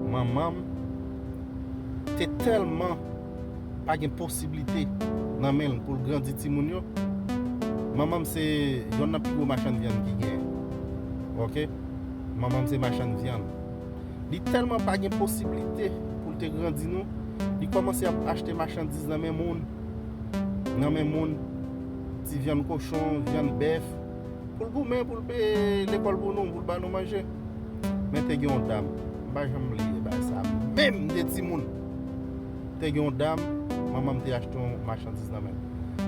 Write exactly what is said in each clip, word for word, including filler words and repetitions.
Manman m te tèlman pa gen posiblite nan men l pou l grandi timoun yo. Manman m se yonn nan pi gwo machann vyann ki genyen. Oke? Manman m se machann vyann. Li tèlman pa gen posiblite pou l te grandi nou, li kòmanse ap achte machandiz nan men moun, nan men moun, ti vyann kochon, vyann bèf, pou l goumen, pou l peye lekòl pou nou, pou l ba nou manje. Men te gen yon dam, m pa janm bliye bagay sa, menm m te timoun. Te gen yon dam, manman m te achte yon machandiz nan men l.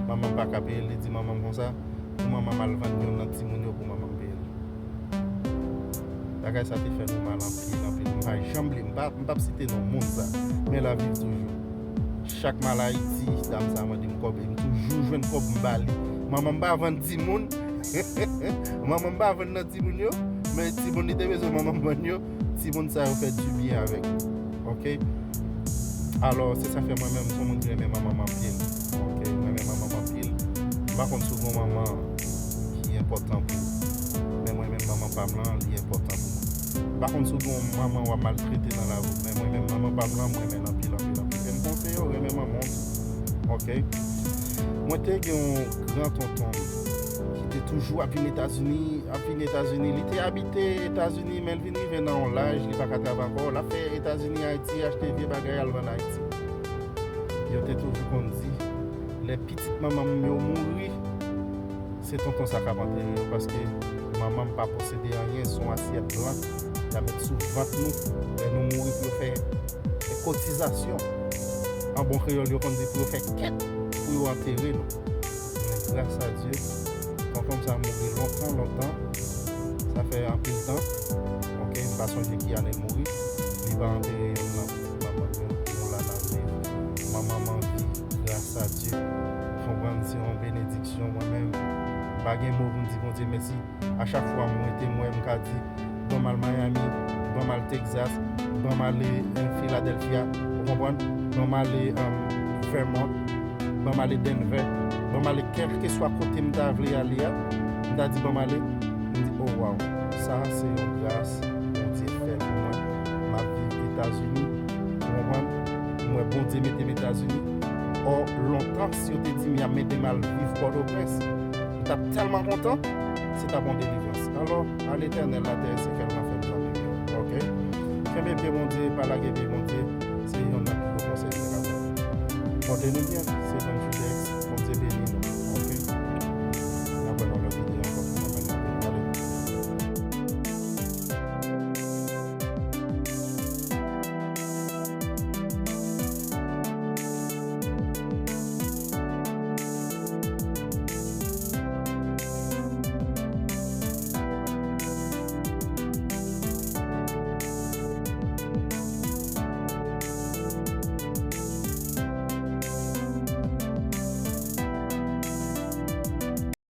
Manman m pa ka peye l, li di manman m konsa, pou manman m al vann yonn nan timoun yo pou manman m peye l. Bagay sa te fè nou mal anpil, anpil. M pa janm bliye, m pa, m p ap site non moun sa, men l ap viv toujou. Chak m al Ayiti, dam sa mande m kòb, e m toujou jwenn kòb m ba li. Manman m pa vann timoun, manman m pa vann nan timoun yo, men timoun li te bezwen manman m vann yo, timoun sa yo fè dibyen avèk li. Oke? Alò, se sa fè mwen menm, m se yon moun ki renmen manman m anpil. Oke? M renmen manman m anpil. M pa konn si w gen yon manman ki enpòtan pou ou. Men mwen menm, manman pa m lan, li enpòtan pou mwen. M pa konn si w gen yon manman w ap maltrete nan lavi w, men mwen menm, manman pa m lan, m renmen l anpil, anpil, anpil. E m konseye w renmen manman w tou. Oke? Mwen te gen yon gran tonton m ki te toujou ap vin Etazini, ap vin Etazini. Li te abite Etazini, men l vin rive nan yon laj, li pa ka travay ankò. L ap fè Etazini, Ayiti, achte vye bagay, al vann Ayiti. Yo te toujou konn di, lè pitit manman m yo mouri, se tonton sa k ap antere yo, paske manman m pa posede anyen, se yon asyèt blan y ap met sou vant nou lè nou mouri pou yo fè kotizasyon. An bon kreyòl, yo konn di pou yo fè kèt pou yo antere nou. Men gras a Dye, tonton m sa mouri lontan, lontan. Sa fè anpil tan. Oke, m pa sonje ki ane l mouri. Li pa antere yonn nan pitit manman m yo. Nou la n ap viv. Manman m an vi, gras a Dye. Ou konprann, se yon benediksyon. Mwen menm, m pa gen mo pou m di Bondye mèsi. A chak fwa m rete, m wè, m ka di, ban m al Miami, ban m al Texas, ban m ale, eh, Philadelphia, ou konprann? Ban m ale, um, Vermont, ban m ale Denver, ban m ale kèlkeswa kote m ta vle ale a, m ta di ban m ale, m di, oh wow, sa se yon gras Bondye fè pou mwen. M ap viv Etazini, ou konprann? M wè Bondye mete m Etazini. Ò, lontan, si yo te di m y ap mete m al viv Pòtoprens, m t ap tèlman kontan, se t ap yon delivrans. Alò, a Letènèl, latè e syèl, n ap fè l zanmi m yo. Oke? Kenbe pye Bondye, pa lage pye Bondye, se yonn nan pi gwo konsèy m te ka ba nou. Pòte nou byen, se Don Judex, Bondye beni nou.